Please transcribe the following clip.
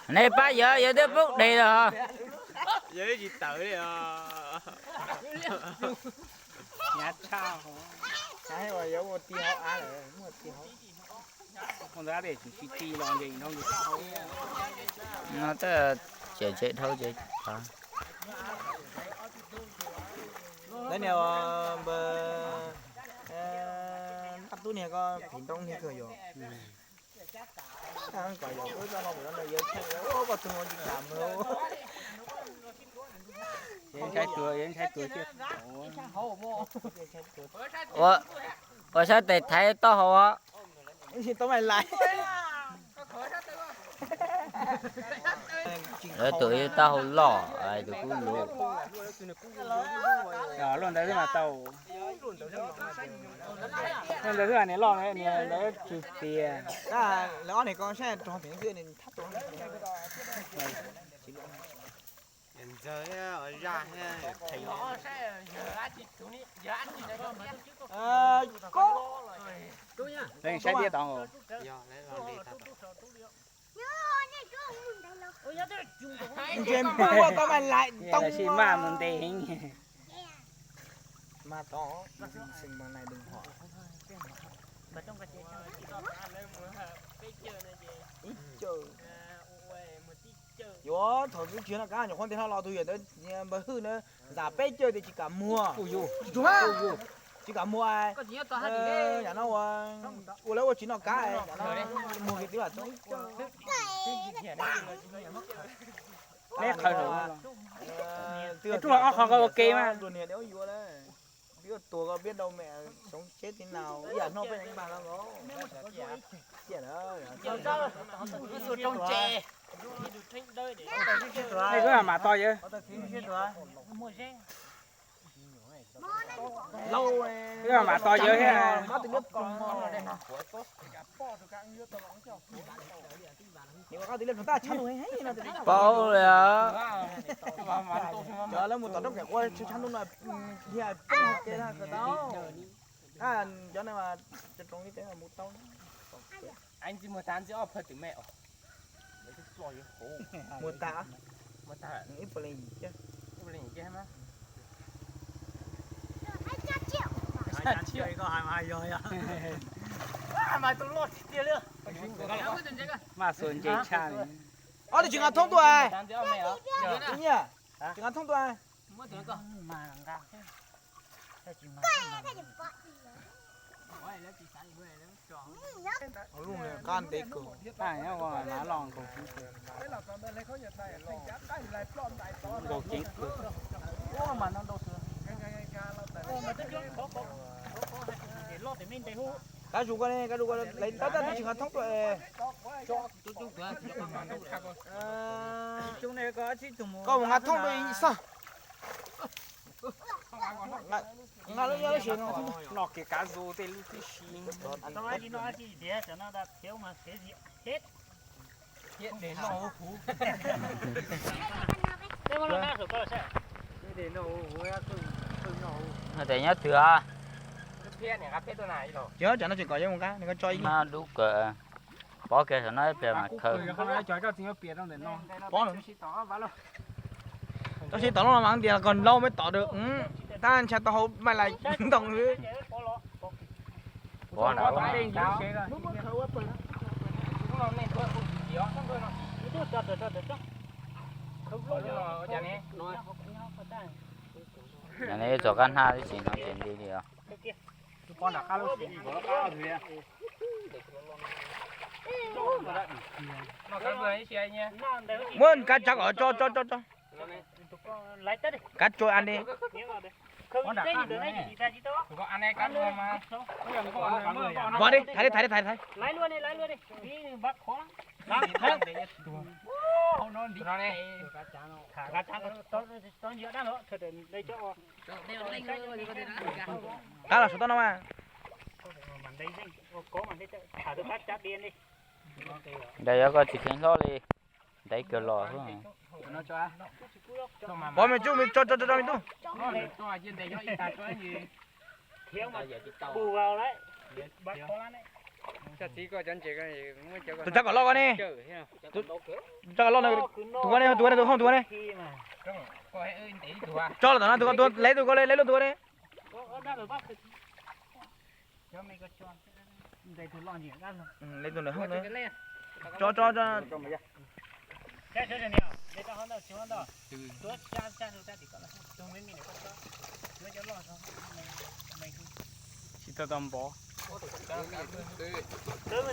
Nej pab yawg, yawg twb poob deg lawm. Yawg tsis tawm li os. Hnyav tshaj. Yuav ua ti hauv av lawm, muaj ti hauv. No tab, ciam tsev dhau ces. Lawv niag npawg Ntaj Tub niag ko phim ntoo niag kawg yom. Kom yog wb txoj no mus no yawg tshaj, koj tus mus tsis kam mus. Yawg ntshai tuag, yawg ntshai tuag thiab. Ua, ua sab tes thaiv taub hau os. Tsis tau maj lais. Lawv tus ib taub hau loj, tus kub lus. Luaj ntawd xwb mas tau. Luaj ntawd xwb niag loj, niag lawv tsw tias. Lawv ob niag ko saib rog pem xwb. Leej saib tiab tod. Ntshe npawg ua tau mas lais ntoo. Sib maj mus ntes heev. Mas tod, xeem mas nais dee hom. Ib caug. Yuav thaum twb tsis noj kab nyuam qhuav ntes hlo los tus yawm ntawd npawg Hwj na, zam peb caug tias tsis kam muag. Tsis kam muag. Yam no ua, ua lawv ua tsis noj kab, yam no muag kiag twb vam txog ib caug. Neb qhawv hauv. Twb ob qho ko ua ke mas. Peb tuag koj peb dau me xoov tsheb ti na, ib yam noj peb npag no nkaus. Nej koj mam tos yawg. Koj mam tos yawg thiab. Paub li os. Cov lawv mus tom roob pem qua tshab hnub no dhia poob hauv kev tau. Cov no mas cov roov li peb mus tau. Mus tas ib puas leej yim. Mas xuas ntses tshaj li. Ob tug tsis nqa thoob tuaj. Nyiaj, tsis nqa thoob tuaj. Lub qab ntev kawg. Nkaus ceev kawg. Kab zus koj ne, kab zus koj, lawv tab tab twb tsis nqa thoob tuaj. Koj mus nqa thoob tuaj xwb. Nqa lub nyob lub tsis no. Noj kev kab zus tej lub tib si. Tes nyob twg os? Ces tsam no tseem kom yawg mus nqa, nws ko tso ib lub kawm. Pov kiag saum no ib pliag mas khaws. Tau sib tom no mas tias kom lau me tom được, tab ntshai tau hau maj lais ntoo xwb. Yog li txog kab hnab tib si no ces nti li os. Muab kav tsav kom tso tso tso tso. Kav tso an li. Vov li, thaiv li, thaiv li, thaiv li, thaiv li. Qab los saum toj no mas. Ntawd yog koj tsis kheev hlob li. Ntev kawg los. Pov me tsuj, tso tso tso me tub. Tus tsab kom loj ko ne. Tus tsab kom loj, tus ko ne, tus ko ne, tus ko ne, tus ko ne. Tso los tom no, tus ko, tus, lawv tus ko, lawv lub tus ko ne. Lawv tus nws hauj na. Tso tso tso. Tsis tau tau npov.